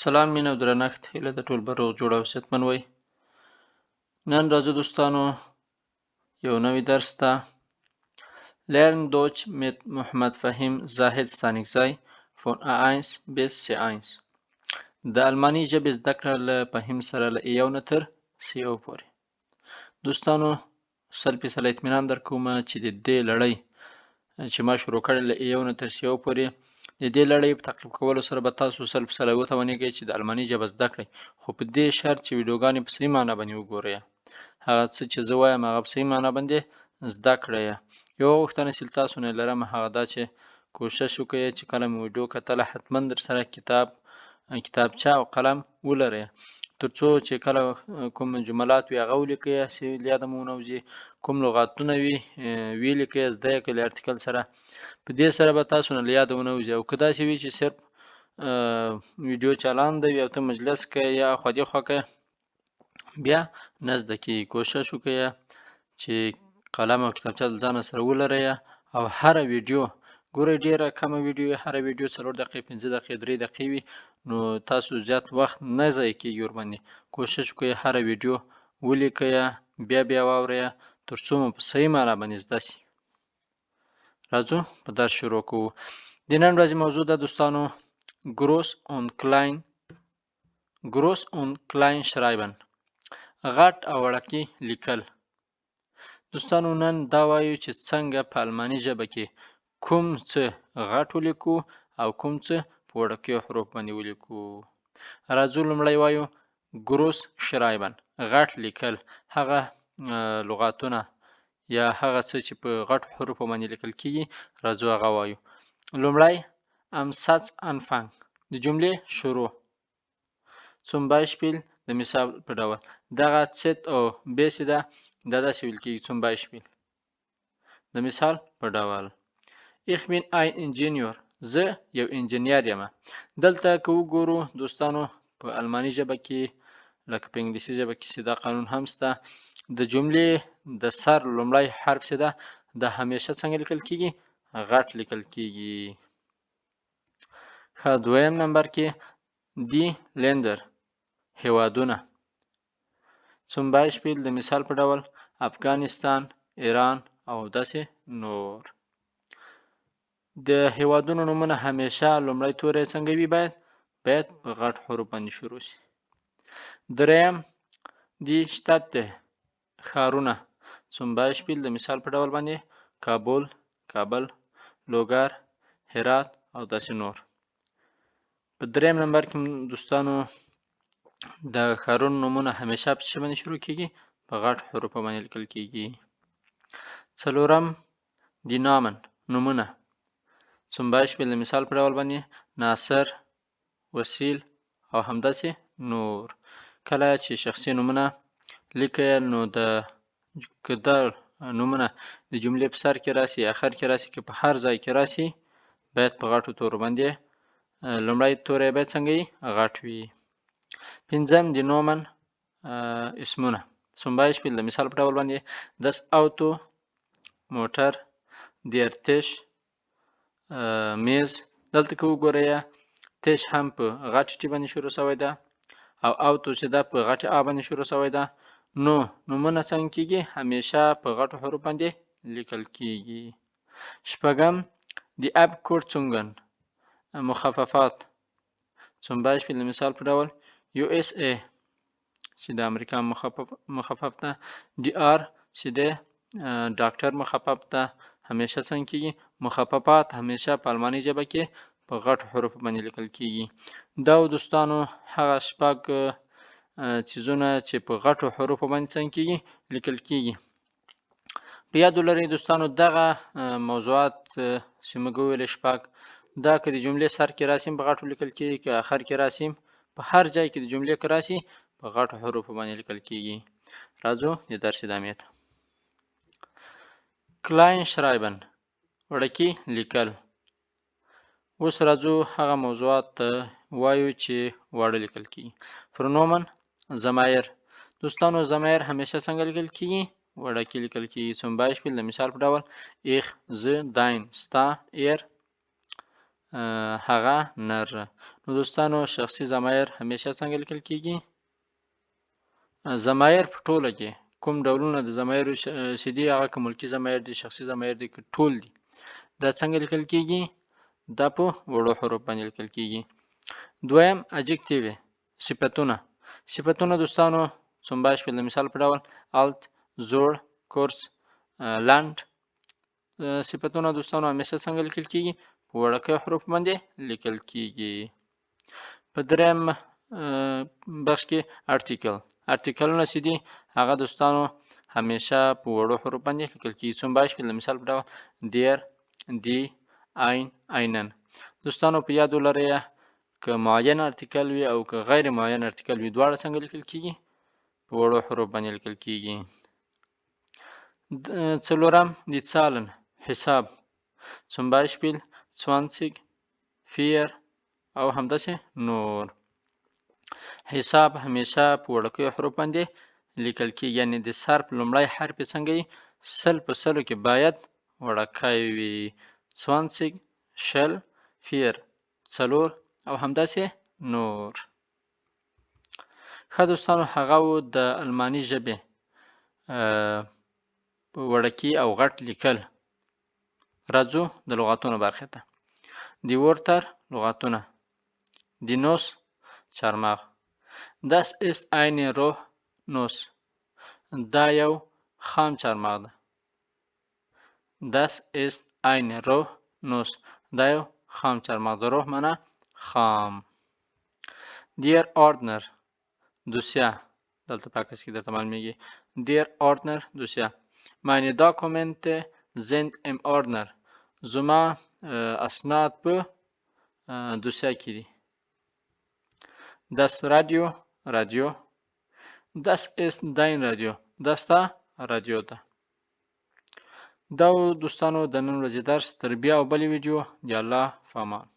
سلام مینه او درنښت، هیله ده ټول به روغ جوړ او صحتمند وئ. نن راځو دوستانو یو نوی درس ته. Lern Deutsch mit Muhammad Fahim Zahid Stanikzai von A1 bis C1. د الماني ژبې زده کړه له فهیم سره له A1 نه تر C1 پورې. دوستانو 100% اطمینان درکوم چې د دې لړۍ چې ما شروع کړې له A1 نه تر C1 پورې، د دې لړۍ په تعقیب کولو سره به تاسو 100% وتوانیږئ چې د الماني ژبه زده کړئ، خو په دې شرط چې ویډیوګانې په صحیح معنا باندې وګورئ. هغه څه چې زه وایم هغه په صحیح معنا باندې زده کړئ. یوه غوښتنه چې له تاسو نه لرم هغه دا چې کوشش وکړئ چې کله مې ویډیو کتله حتما در سره کتابچه او قلم ولرئ، ترڅو چې کله کوم جملات وي هغه ولیکئ، هسې له یاده مو ونه وځي. کوم لغاتونه وي ویې لیکئ، زده یې کړئ له ارتیکل سره. په دې سره به تاسو نه له یاده ونه وځي. او که داسې وي چې صرف ویډیو چالان دی او ته مجلس کوې یا اخوا دې خوا کوې، بیا نه زده کېږي. کوشش وکړئ چې قلم او کتابچه له ځانه سره ولرئ او هره ویډیو ګورئ. ډېره کمه ویډیو وي، هره ویډیو 4 دقیقې، 5 دقیقې، 3 دقیقې وي، نو تاسو زیات وخت نه ضایع کېږي ورباندې. کوشش وکړئ هره ویډیو ولیکئ، بیا بیا واورئ، تر څو مو په صحیح معنا باندې زده شي. راځو په درس شروع کوو. د نن ورځې موضوع ده دوستانو Groß und Klein، Groß und Klein schreiben، غټ او وړکي لیکل. دوستانو نن دا وایو چې څنګه په الماني ژبه کې کوم څه غټ ولیکو او کوم څه په وړکیو حروف باندې ولیکو. راځو لومړی وایو Groß schreiben، غټ لیکل. هغه لغاتونه یا هغه څه چې په غټو حروفو باندې لیکل کیږي، راځو هغه وایو. لومړی am Satzanfang، د جملې شروع. zum Beispiel د مثال په ډول دغه Z او B چې ده دا داسې ویل کیږي zum Beispiel د مثال په ډول. Ich bin ein Ingenieur، زه یو انجنیر یم. دلته که وګورو دوستانو په الماني ژبه کې لکه په انګلیسي ژبه کې چې دا قانون هم شته، د جملې د سر لومړی حرف چې ده دا همیشه څنګه لیکل کیږي؟ غټ لیکل کیږي. ښه، دویم نمبر کې die Länder، هیوادونه. zum Beispiel د مثال په ډول افغانستان، ایران او داسې نور. د هیوادونو نومونه همیشه لومړی توری څنګه وي؟ باید په غټ حروف باندې شروع شي. دریم die Städte، ښارونه. zum Beispiel د مثال په ډول باندې کابل، کابل، لوګر، هرات او داسې نور. په دریم نمبر کې دوستانو د ښارونو نومونه همیشه په څه باندې شروع کیږي؟ په غټ حروفو باندې لیکل کیږي. څلورم die Namen، نومونه. zum Beispiel د مثال په ډول باندې ناصر، وسیل او همداسې نور. کله چې شخصي نومونه لیکئ نو د که دا نومونه د جملې په سر کې راسي، اخر کې راسي، که په هر ځای کې راسي، باید په غټو تورو باندې لومړی توری باید څنګه وي؟ غټ وي. پنځم die Nomen، اسمونه. zum Beispiel د مثال په ډول باندې das Auto، موټر، der Tisch، میز. دلته که وګورئ Tisch هم په غټ T باندې شروع شوی ده او Auto چې ده په غټ A باندې شروع شوی ده. نو نومونه څنګه کیږي؟ همیشه په غټو حروف باندې لیکل کیږي. شپږم die Abkürzungen، مخففات. zum Beispiel د مثال په ډول USA چې د امریکا مخفف ده، DR چې د ډاکټر مخفف ده، همیشه څنګه کیږي؟ مخففات همیشه په الماني ژبه کې په غټو حروفو باندې لیکل کیږي. دا و دوستانو هغه شپږ څیزونه چې په غټو حروفو باندې څنګه کیږي؟ لیکل کیږي. په یاد ولرئ دوستانو دغه موضوعات چې موږ وویلې شپږ، دا که د جملې سر کې راسیم په غټو لیکل کیږي، که اخر کې راسیم، په هر ځای کې د جملې که راسي په غټو حروفو باندې لیکل کیږي. راځو د درس ادامې ته. Klein schreiben، وړکي لیکل. اوس راځو هغه موضوعات ته وایو چې واړه لیکل کیږي. Pronomen، ضمایر. دوستانو ضمایر همیشه څنګه لیکل کیږي؟ وړکي لیکل کیږي. Zum Beispiel د مثال په ډول ich، زه، dein، ستا، er، هغه، نر. نو دوستانو شخصي ضمایر همیشه څنګه لیکل کیږي؟ ضمایر په ټوله کې کوم ډولونه د ضمایرو چې دي، هغه که ملکي ضمایر دي، شخصي ضمایر دي، که ټول دي، دا څنګه لیکل کیږي؟ دا په وړو حروف باندې لیکل کیږي. دویم Adjektive، صفتونه. صفتونه دوستانو zum Beispiel د مثال په ډول alt، زوړ، kurz، لنډ. صفتونه دوستانو همیشه څنګه لیکل کیږي؟ په وړوکیو حروف باندې لیکل کیږي. په دریم بخش کې Artikel. ارتیکلونه چې دي هغه دوستانو همیشه په وړو حروف باندې لیکل کیږي. Zum Beispiel د مثال په ډول der، die، ein، einen. دوستانو په یاد ولرئ که معین Artikel وي او که غیر معین Artikel وي، دواړه څنګه لیکل کیږي؟ په وړو حروف باندې لیکل کیږي. څلورم die Zahlen، حساب. Zum Beispiel 20، 4 او همداسې نور. حساب همیشه په وړوکیو حروف باندې لیکل کیږي، یعنې د صرف لومړی حرف یې څنګه وي؟ 100 په 100 کې باید وړوکی وي. 20، 20، 4، 4 او همداسې نور. ښه دوستانو، هغه و د الماني ژبې په وړکي او غټ لیکل. راځو د لغاتونو برخې ته. Die Wörter، لغاتونه. Die Nuss، چارمغ. Das ist eine Rohnuss، دا یو خام چارمغ ده. Das ist eine Rohnuss، دا یو خام چارمغ ده. روح معنا خام. Der Ordner، دوسیه. دلته په عکس کې درته معلومیږي. Der Ordner، دوسیه. Meine Dokumente sind im Ordner، زما اسناد په دوسیه کې دي. Das Radio، رادیو. Das ist dein Radio، دا ستا رادیو ده. دا و دوستانو د نن ورځې درس. تر بیا او بلې ویډیو، د الله فامان.